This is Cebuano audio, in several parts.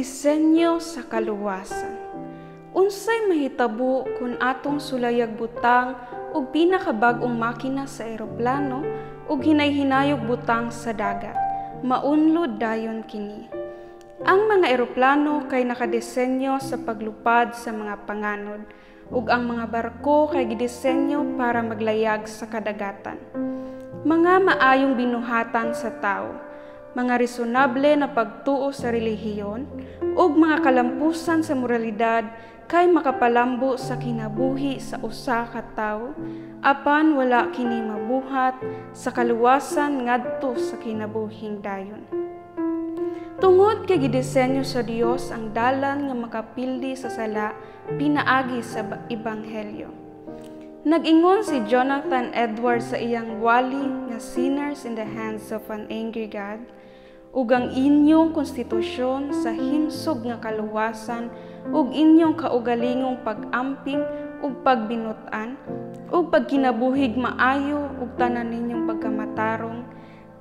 Disenyo sa kaluwasan. Unsay mahitabo kung atong sulayag butang og pinakabag-ong makina sa eroplano ug hinay-hinayog butang sa dagat? Maunlod dayon kini. Ang mga eroplano kay nakadesenyo sa paglupad sa mga panganod ug ang mga barko kay gidisenyo para maglayag sa kadagatan. Mga maayong binuhatan sa tao, mga resonable na pagtuo sa relihiyon ug mga kalampusan sa moralidad kay makapalambo sa kinabuhi sa usa ka tawo, apan wala kini mabuhat sa kaluwasan ngadto sa kinabuhing dayon. Tungod kay gidisenyo sa Dios ang dalan nga makapildi sa sala pinaagi sa ebanghelyo. Nag-ingon si Jonathan Edwards sa iyang wali nga Sinners in the Hands of an Angry God, ug ang inyong konstitusyon sa himsog nga kaluwasan ug inyong kaugalingong pag-amping ug pagbinut-an ug pagkinabuhig maayo ug tanan ninyong pagkamatarong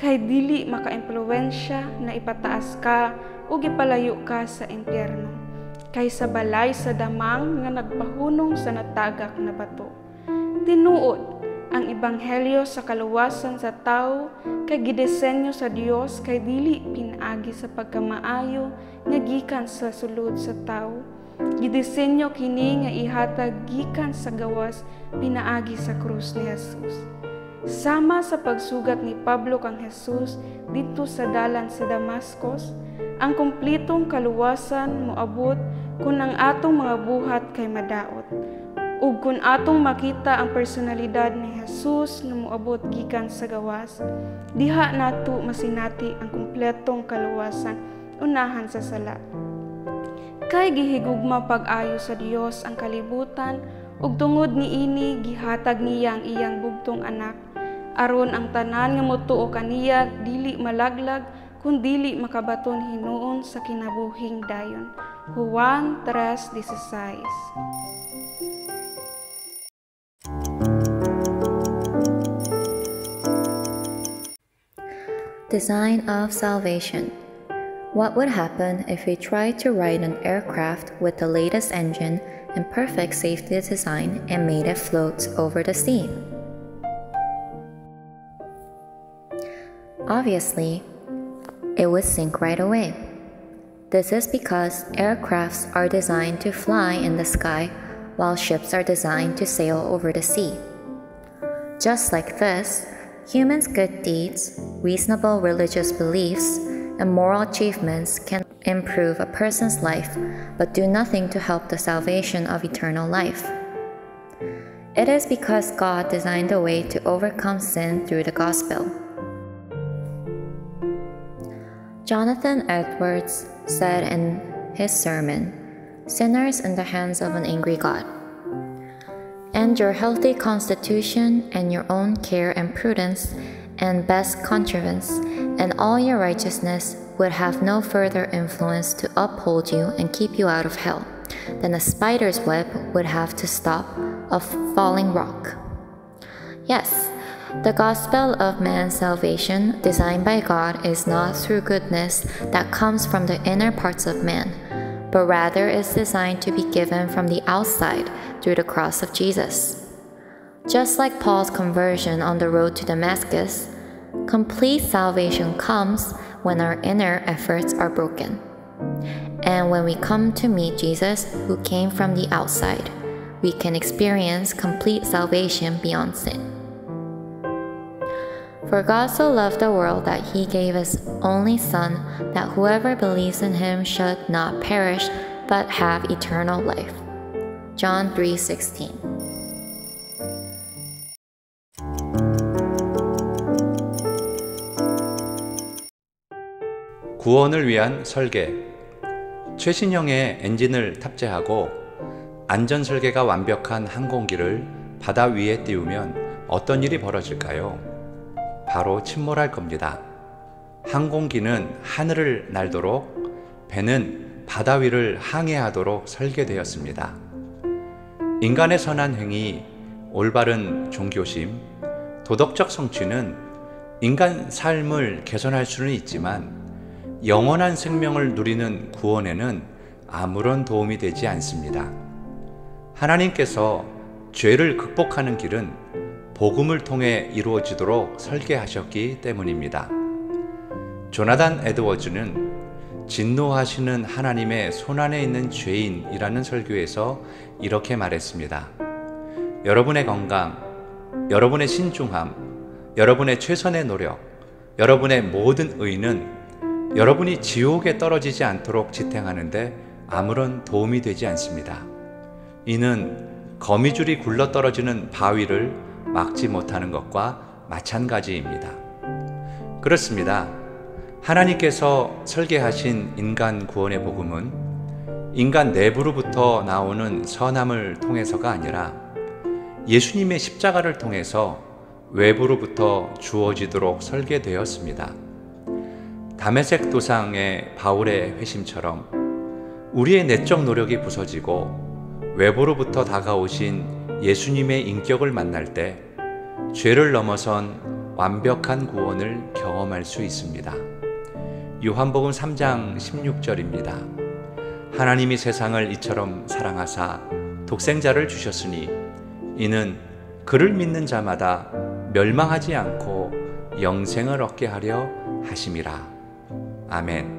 kay dili makaimpluwensya na ipataas ka ug ipalayo ka sa impyerno kaysa balay sa damang nga nagpahunong sa natagak na bato. Tinuod, ang ebanghelyo sa kaluwasan sa tawo kay gidisenyo sa Dios kay dili pinaagi sa pagkamaayo nga gikan sa sulod sa tawo. Gidisenyo kini nga ihatag gikan sa gawas pinaagi sa krus ni Jesus. Sama sa pagsugat ni Pablo kang Jesus didto sa dalan sa Damascus, ang kumplitong kaluwasan moabot kung ang atong mga buhat kay madaot ug kung atong makita ang personalidad ni Jesus nga moabot gikan sa gawas, diha nato masinati ang kumpletong kaluwasan unahan sa sala. Kay gihigugma pag-ayo sa Dios ang kalibutan ug tungod niini gihatag niya ang iyang bugtong anak aron ang tanan nga motuo kaniya dili malaglag kun dili makabaton hinuon sa kinabuhing dayon. Juan 3:16. Design of Salvation. What would happen if we tried to ride an aircraft with the latest engine and perfect safety design and made it float over the sea? Obviously, it would sink right away. This is because aircrafts are designed to fly in the sky while ships are designed to sail over the sea. Just like this, humans' good deeds, reasonable religious beliefs, and moral achievements can improve a person's life, but do nothing to help the salvation of eternal life. It is because God designed a way to overcome sin through the gospel. Jonathan Edwards said in his sermon, Sinners in the Hands of an Angry God. And your healthy constitution and your own care and prudence and best contrivance and all your righteousness would have no further influence to uphold you and keep you out of hell than a spider's web would have to stop a falling rock. Yes, the gospel of man's salvation, designed by God, is not through goodness that comes from the inner parts of man, but rather is designed to be given from the outside through the cross of Jesus. Just like Paul's conversion on the road to Damascus, complete salvation comes when our inner efforts are broken. And when we come to meet Jesus, who came from the outside, we can experience complete salvation beyond sin. For God so loved the world that he gave his only Son, that whoever believes in him should not perish, but have eternal life. John 3:16. 구원을 위한 설계. 최신형의 엔진을 탑재하고 안전 설계가 완벽한 항공기를 바다 위에 띄우면 어떤 일이 벌어질까요? 바로 침몰할 겁니다. 항공기는 하늘을 날도록, 배는 바다 위를 항해하도록 설계되었습니다. 인간의 선한 행위, 올바른 종교심, 도덕적 성취는 인간 삶을 개선할 수는 있지만 영원한 생명을 누리는 구원에는 아무런 도움이 되지 않습니다. 하나님께서 죄를 극복하는 길은 복음을 통해 이루어지도록 설계하셨기 때문입니다. 조나단 에드워즈는 진노하시는 하나님의 손안에 있는 죄인이라는 설교에서 이렇게 말했습니다. 여러분의 건강, 여러분의 신중함, 여러분의 최선의 노력, 여러분의 모든 의는 여러분이 지옥에 떨어지지 않도록 지탱하는데 아무런 도움이 되지 않습니다. 이는 거미줄이 굴러떨어지는 바위를 막지 못하는 것과 마찬가지입니다. 그렇습니다. 하나님께서 설계하신 인간 구원의 복음은 인간 내부로부터 나오는 선함을 통해서가 아니라 예수님의 십자가를 통해서 외부로부터 주어지도록 설계되었습니다. 다메섹 도상의 바울의 회심처럼 우리의 내적 노력이 부서지고 외부로부터 다가오신 예수님의 인격을 만날 때 죄를 넘어선 완벽한 구원을 경험할 수 있습니다. 요한복음 3장 16절입니다. 하나님이 세상을 이처럼 사랑하사 독생자를 주셨으니 이는 그를 믿는 자마다 멸망하지 않고 영생을 얻게 하려 하심이라. 아멘.